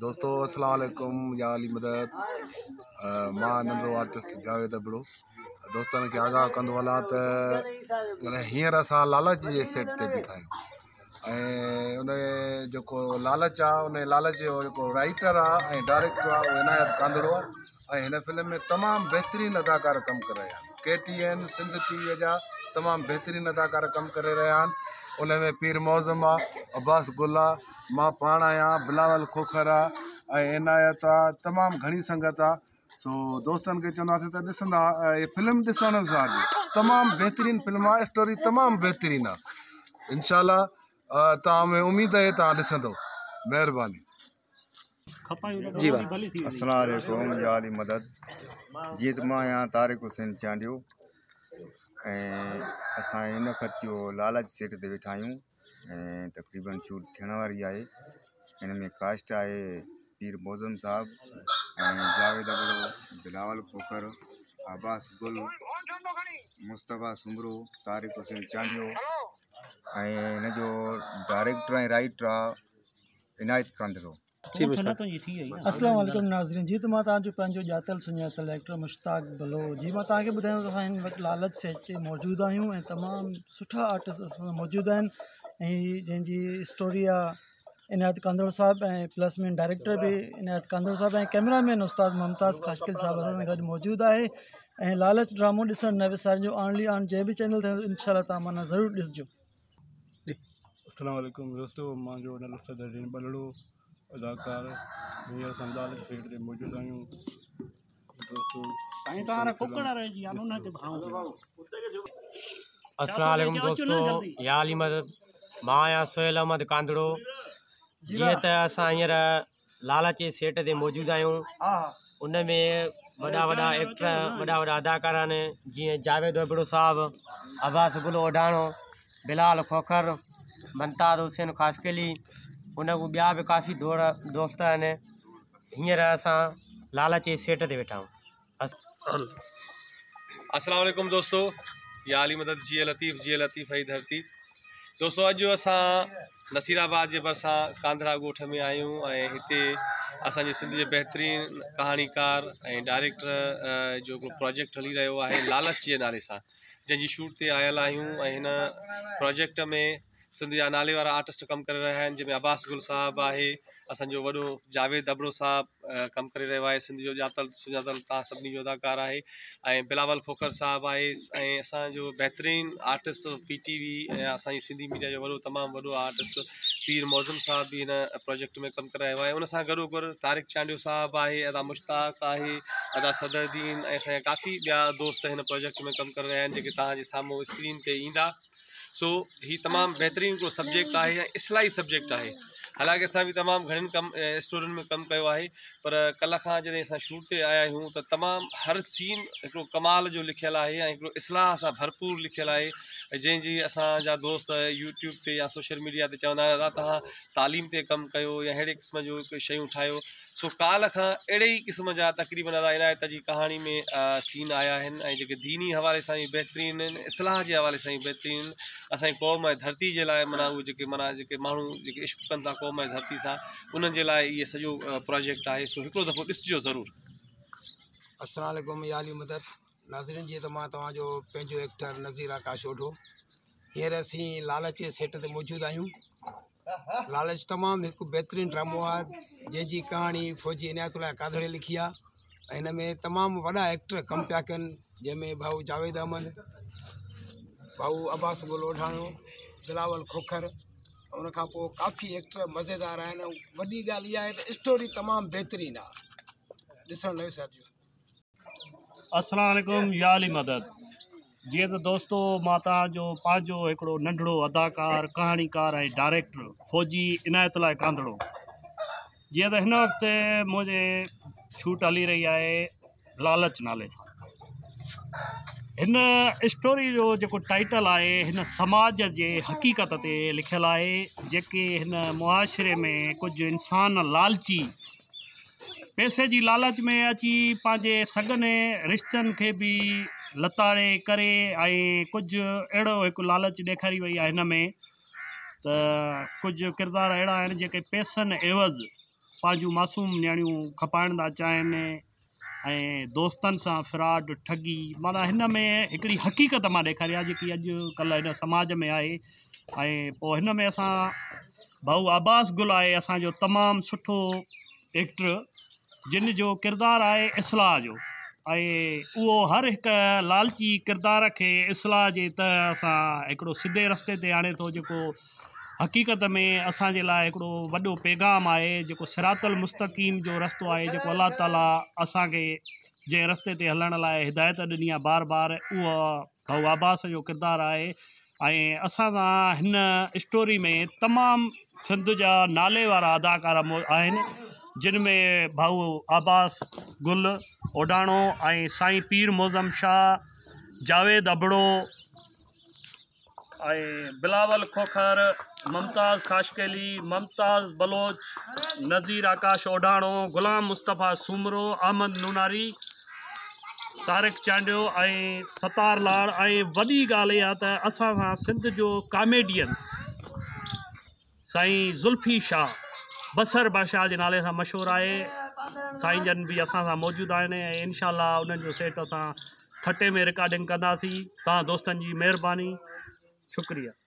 دوستو اسلام عليڪم يا علي مدد مان ننڍڙو آرٽسٽ جاويد ابڙو دوستن کي آگاهه ڪندو هلان ته هينئر اسان لالچ جي سيٽ تي بيٺا آهيون ۽ ان جيڪو لالچ آهي ان لالچ جو جيڪو رائيٽر آهي ۽ ڊائريڪٽر آهي اهو عنايت ڪانڌڙو آهي ۽ هن فلم ۾ تمام بهترين اداڪار ڪم ڪري رهيا آهن K T N Sindh T V جا تمام بهترين اداڪار ڪم ڪري رهيا آهن ان ۾ پير معظم آ عباس گل آ مان پاڻ آهيان بلاول کوکر آ ۽ عنايت آ تمام گهڻي سنگت آ سو دوستن کي چونداسين ته ڏسندا هي فلم ڏسڻ وسارجو تمام بهترين فلم آ اسٽوري تمام بهترين آ انشاء الله توهان ۾ اميد آهي توهان ڏسندو مهرباني جي ڀاء. السلام عليڪم يا علي مدد جيئن ته مان آهيان طارق حسين چانڊيو ۽ اسان هن وقت جو لالچ سيٽ تي ويٺا آهيون ۽ تقريبن شوٽ ٿيڻ واري آهي هن ۾ ڪاسٽ آهي پير معظم صاحب ۽ جاويد ابڙو بلاول کوکر عباس گل مصطفيٰ سومرو طارق حسين چانڊيو ۽ هن جو ڊائريڪٽر ۽ رائيٽر آهي عنايت ڪانڌڙو. اسلام عليڪم ناظرين جي ته مان توهان جو پنهنجو ڄاتل سڃاتل ايڪٽر مشتاق بلوچ جي مان توهان کي ٻڌايان ته اسان هن وقت لالچ سيٽ تي موجود آهيون ۽ تمام سٺا آرٽسٽ اسان سان موجود آهن ۽ جنهن جي اسٽوري آهي عنايت ڪانڌڙو صاحب ۽ پلس ۾ ڊائريڪٽر به عنايت ڪانڌڙو صاحب ۽ ڪئميرا مين استاد ممتاز خاصخيلي صاحب اسان سان گڏ موجود آهي ۽ لالچ ڊرامو ڏسڻ نه وسارجو آنلي آن جنهن به چينل تي انشاء الله توهان معنيٰ ضرور ڏسجو. السلام عليڪم دوستو مانجو نالو صدر الدين ٻلڙو اداڪار هينئر اسان لالچ سيٽ تي موجود آهيون دوستو السلام عليڪم دوستو يا علي مدد مان آهيان سهيل احمد ڪانڌڙو جيئن ته اسان هينئر لالچ جي سيٽ تي موجود آهيون ان ۾ وڏا وڏا ايڪٽر وڏا وڏا اداڪار آهن جيئن جاويد ابڙو صاحب عباس گل اوڍاڻو بلال کوکر ممتاز حسين خاصخيلي ان کان ٻيا به ڪافي دوڙ دوست آهن هينئر اسان لالچ جي سيٽ تي ويٺا آهيون. السلام عليڪم دوستو يا علي مدد جيئي لطيف جيئي لطيف جي ڌرتي دوستو اڄ اسان نصير آباد جي ڀرسان ڪانڌڙا ڳوٺ ۾ آهيون ۽ هتي اسان جي سنڌ جي بهترين ڪهاڻيڪار ۽ ڊائريڪٽر جو هڪڙو پروجيڪٽ هلي رهيو آهي لالچ جي نالي سان جنهن جي شوٽ تي آيل آهيون ۽ هن پروجيڪٽ ۾ سنڌ جا نالي وارا آرٽسٽ ڪم ڪري رهيا آهن جنهن ۾ عباس گل صاحب آهي اسان جو وڏو جاويد ابڙو صاحب ڪم ڪري رهيو آهي سنڌ جو ڄاتل سڃاتل توهان سڀني جو اداڪار آهي ۽ بلاول کوکر صاحب آهي ۽ اسان جو بهترين آرٽسٽ پي ٽي وي ۽ اسان جي سنڌي ميڊيا جو وڏو تمام وڏو آرٽسٽ پير معظم صاحب به هن پروجيڪٽ ۾ ڪم ڪري رهيو آهي ان سان گڏو گڏ طارق چانڊيو صاحب آهي ادا مشتاق آهي ادا صدر الدين ۽ اسان جا ڪافي ٻيا دوست هن پروجيڪٽ ۾ ڪم ڪري رهيا آهن جيڪي توهان جي سامهون اسڪرين تي ايندا سو هي تمام بهترين هڪڙو سبجيڪٽ آهي ۽ اصلاحي سبجيڪٽ آهي حالانڪه اسان به تمام گهڻين ڪم اسٽورين ۾ ڪم ڪيو آهي پر ڪلهه کان جڏهن اسان شوٽ تي آيا آهيون ته تمام هر سين هڪڙو ڪمال جو لکيل آهي ۽ هڪڙو اصلاح سان ڀرپور لکيل آهي جنهن جي اسان جا دوست يوٽيوب تي يا سوشل ميڊيا تي چوندا آهن دادا توهان تعليم تي ڪم ڪيو يا اهڙي قسم جو شيون ٺاهيو سو ڪالهه کان اهڙي ئي قسم جا تقريبن ادا عنايت جي ڪهاڻي ۾ سين آيا آهن ۽ جيڪي ديني حوالي سان به بهترين آهن اصلاح جي حوالي سان به بهترين آهن اسان جي قوم ۽ ڌرتي جي لاء معنيٰ اهي جيڪي معنيٰ جيڪي ماڻهو جيڪي عشق ڪن ٿا قوم ۽ ڌرتي سان انهن جي لاء اهي سڄو پراجيڪٽ آهي سو هڪڙو دفعو ڏسجو ضرور. السلام عليڪم يا علي مدد ناظرين جيئن ته مان توهان جو پنهنجو ايڪٽر نذير آڪاش اوڍو هينئر اسين لالچ جي سيٽ تي موجود آهيون لالچ تمام هڪ بهترين ڊرامو آهي جنهن جي ڪهاڻي فوجي عنايت الله ڪاڌڙي لکي آهي ۽ هن ۾ تمام وڏا ايڪٽر ڪم پيا ڪن جنهن ۾ ڀائو جاويد احمد ڀائو عباس گل اوڍاڻو بلاول کوکر ان کان پوء ڪافي ايڪٽر مزيدار آهن ۽ وڏي ڳالهه اها آهي ته اسٽوري تمام بهترين آهي ڏسڻ نه وسارجو. السلام عليڪم يا علي مدد جيئن ته دوستو مان توهان جو پنهنجو هڪڙو ننڍڙو اداڪار ڪهاڻيڪار ۽ ڊائريڪٽر فوجي عنايت الله ڪانڌڙو جيئن ته هن وقت منهنجي شوٽ هلي رهي آهي لالچ نالي سان هن اسٽوري جو جيڪو ٽائيٽل آهي هن سماج جي حقيقت تي لکيل آهي جيڪي هن معاشري ۾ ڪجهه انسان لالچي پئسي جي لالچ ۾ اچي پنهنجي سڳن رشتن کي به لتاڙي ڪري ۽ ڪجهه اهڙو هڪ لالچ ڏيکاري وئي آهي هن ۾ ته ڪجهه ڪردار اهڙا آهن جيڪي پئسن عيوض پنهنجون معصوم نياڻيون کپائڻ ٿا چاهين ۽ دوستن سان فراڊ ٺڳي معنيٰ هن ۾ هڪڙي حقيقت مان ڏيکاري آهي جيڪي اڄ ڪلهه هن سماج ۾ آهي ۽ پوء هن ۾ اسان ڀائو عباس گل آهي اسانجو تمام سٺو ايڪٽر جن جو ڪردار آهي اصلاح جو ۽ اهو هر هڪ لالچي ڪردار کي اصلاح جي طرح سان هڪڙو سڌي رستي تي آڻي ٿو جيڪو حقيقت ۾ اسان جي لاء هڪڙو وڏو پيغام آهي جيڪو صراط المستقيم جو رستو آهي جيڪو الله تعاليٰ اسان کي جنهن رستي تي هلڻ لاء هدايت ڏني آهي بار بار اهو ڀائو عباس جو ڪردار آهي ۽ اسان سان هن اسٽوري ۾ تمام سنڌ جا نالي وارا اداڪار آهن جن ۾ ڀائو عباس گل اوڍاڻو ۽ سائين پير معظم شاهه جاويد ابڙو ۽ بلاول کوکر ممتاز خاصخيلي ممتاز بلوچ نذير آڪاش اوڍاڻو غلام مصطفيٰ سومرو احمد نوناري طارق چانڊيو ۽ ستار لاڙ ۽ وڏي ڳالهه اها ته اسان سان سنڌ جو ڪاميڊين سائين زلفي شاهه بصر بادشاهه جي نالي سان مشهور آهي سائين جن به اسان سان موجود آهن ۽ انشاء الله انهن جو سيٽ اسان ٺٽي ۾ رڪارڊنگ ڪنداسين توهان دوستن جي مهرباني شڪريه.